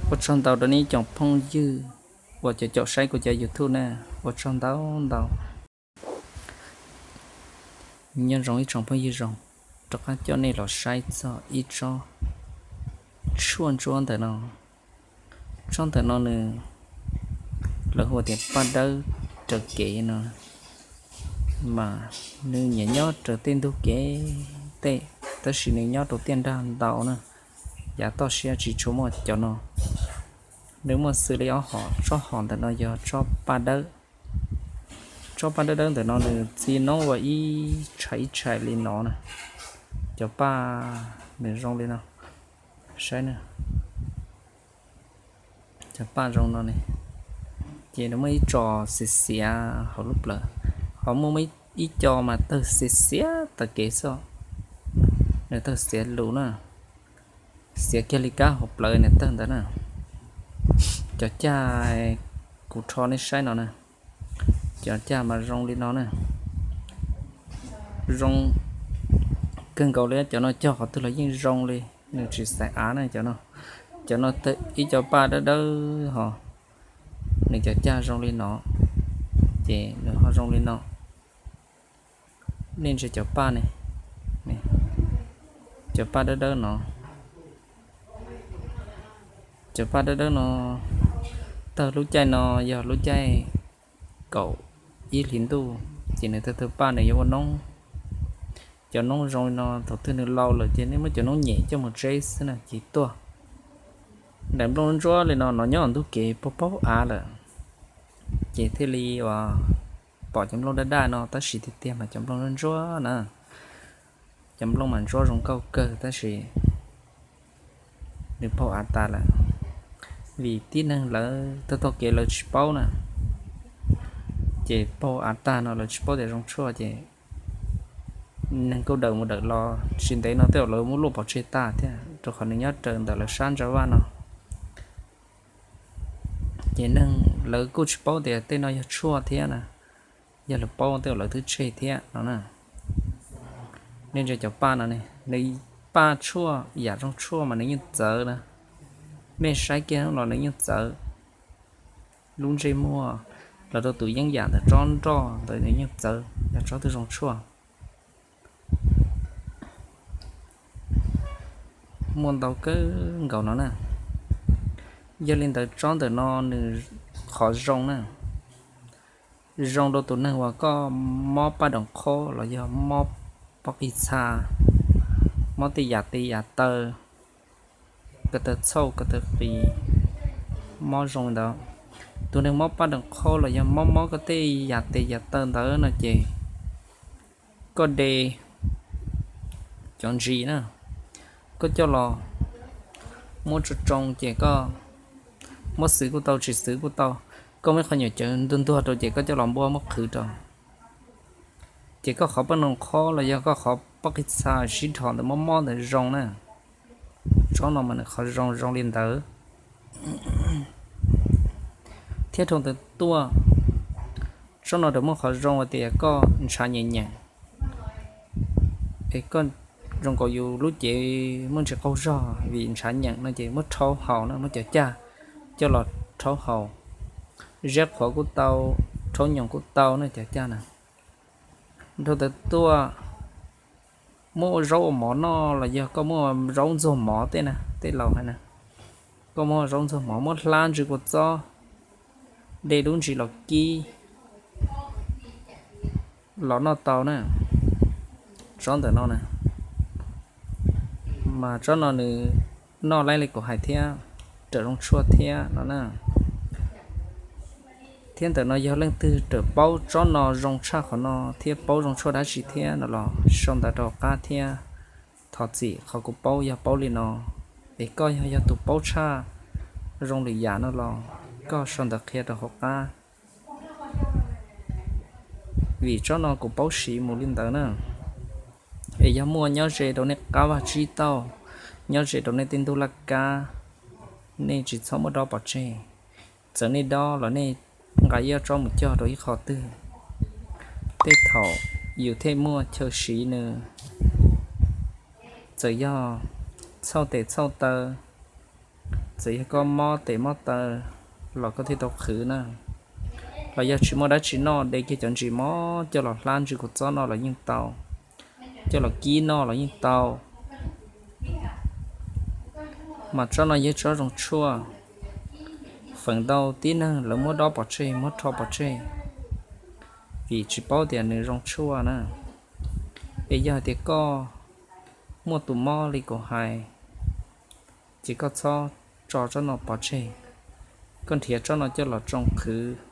Ua tsaug ntau rau nej ib tsoom phooj ywg uas cov caum saib kuv cov YouTube na, ua tsaug ntau ntau. Nyob zoo ib tsoom phooj ywg zoo, rov qab coj nej los saib txog ib tsob tshuaj ntsuab ntawm no. Tsob ntawm no nws, lawv hu tias paj dawb raws kev no, mas nws nyiam nyob raws tej ntug kev tej, tab sis nws nyob rau tiaj nrag ntau na, yav toj siab tsis tshua muaj cov no. Nws muaj xws li ob hom, tsob hom ntawm no yog tsob paj dawb. Tsob paj dawb dawb ntawm no nws txi noob ua ib tshais ib tshais li no na. Cov paj nws zoo li no, saib na. Cov paj zoo no ne, ces nws muaj ib tsos xiav xiav hauv lub plawv, ho muaj ib co mas tawg xiav xiav tav kev xwb, nws tawg xiav lus na, xiav kiag li kab hauv plawv nws tawg ntawd na. Cov cag kuv rho nej saib no na, cov cag mas zoo li no na, zoo kawg nkaus li. Cov no cog qhov twg los yeej zoo li, nws tsis xaiv av na cov no. Cov no ib co paj dawb dawb ho, nws cov cag zoo li no, ces nws ho zoo li no. Nej ntsia cov paj ne, cov paj dawb dawb no, cov paj dawb dawb no, tawg lub caij no yog lub caij kaum ib hlis ntuj, ces nws tawg tawg paj nws yuav ua noob. Cov noob zoo li no thaum twg nws laus lawm ces nej muab cov noob nyem coj mus tseb xwb na ces tuaj. Daim nplooj ntsuab li no no nyob ntug kev paug paug av lawm, ces thiaj li uas pom cov nplooj daj daj no, tab sis tiag tiag mas cov nplooj ntsuab na. Cov nplooj mas ntsuab zoo nkauj kawg tab sis nws paug av tas lawm. Vim tib neeg lawv taug taug kev lawv tsis paub na, ces paug av tag no lawv tsis paub tias zoo tshuaj ces neeg kuj dawm mus dawm los, tsis ntev no tej zaum lawv muab luaj pov tseg tag thiab, rau qhov nws nyob raws ntawm lawv sab ntsa vaj no. Ces neeg lawv kuj tsis paub tias tej no yog tshuaj thiab na, yog lawv paub tej zaum lawv twb tseg thiab no na. Nej ntsia cov paj no ne, nws paj tshuaj yam zoo tshuaj mas nws yeej txawv na. Mej saib kiag los nws yeej txawv. Lub ntsej muag los rau tus yeeb yam ntawm tsob nroj ntawd nws yeej txawv, yog tsob twg zoo tshuaj. Muaj ntau kawg nkaus no na. Yog li ntawd tsob ntawm no nws qhov zoo na, zoo rau tus neeg uas koj mob paj daum qhob los yog mob pob qij txha, mob tej yam tes yam taw, ko taw txhauj ko taw qis, mob zoo li ntawd. Tus neeg mob paj daum qhob los yog mob mob koj tej yam tes yam taw ntawd no ces koj de cov ntsis na, koj coj los muab tsoo tsoo ces koj muab xwv kuj tau tsis xwv kuj tau. Koj muab qhov nyuam cawv ntuag ntuag rau ces koj coj los npuab muab qhwv rau, ces koj qhov paj daum qhob los yog koj qhov pob qij txha sib dhos ntawd mob mob ntawd zoo na. Tsob no mas nws qhov zoo zoo li ntawd. Thiab dhau ntawd tuaj, tsob no nws muaj qhov zoo hais tias koj ntshav nyeem nyeem es koj zoo nkaus yus lub cev muaj ntsis qaug zog vim ntshav nyeem no ces muab rhaub haus na, muab cov cag coj los rhaub haus, ziab qhuav kuj tau, rhaub nyoos kuj tau na cov cag na. Dhau ntawd tuaj, muab ua zaub ua mov noj los yog koj muab ua zaub ntxuag mov tej na, tej laus hais na, koj muab ua zaub ntxuag mov, muab hlab ntsis kua txob, de lub ntsis los kib los noj tau na. Tsob ntawm no na, mas tsob no nws noj laib li kuv hais thiab, raws zoo tshuaj thiab no na. Thiab ntawm no yog leej twg raws paub tsob no zoo tshaj qhov no thiab paub zoo tshuaj dab tsi thiab no los sau ntawv rau hauv qab thiab. Thov txim qhov kuv paub yog paub li no, es koj yog yog tus paub tshaj zoo lwm yam no los koj sau ntawv qhia rau hauv qab. Vim tsob no kuv paub siv mus li ntawd na. Es yog muaj nyob ze rau nej qab vaj tsib taug, nyob ze rau nej tej ntug laj kab, nej tsis txhob muab dob pov tseg. Txawm nej dob los nej nqa ib tsob mus cog rau ib qho twg, tej thaum yus thiaj muaj chaw siv nws. Txawm yog txhauj tes txhauj taw, Txawm yog koj mob tes mob taw los koj thiaj tau qhwv na. Los yog tsis muaj dab tsi noj, de kiag cov ntsis mob coj los hlab ntsis kua txob no los yeej tau, coj los kib noj los yeej tau. Mas tsob no yog tsob zoo tshuaj, feem ntau tib neeg lawv muab dob pov tseg, muab rho pov tseg, vim tsis paub tias nws zoo tshuaj na. Es yog hais tias koj muaj tus mob li kuv hais, ces koj txhob tso tsob no pov tseg, koj nrhiav tsob no coj los tsoo qhwv.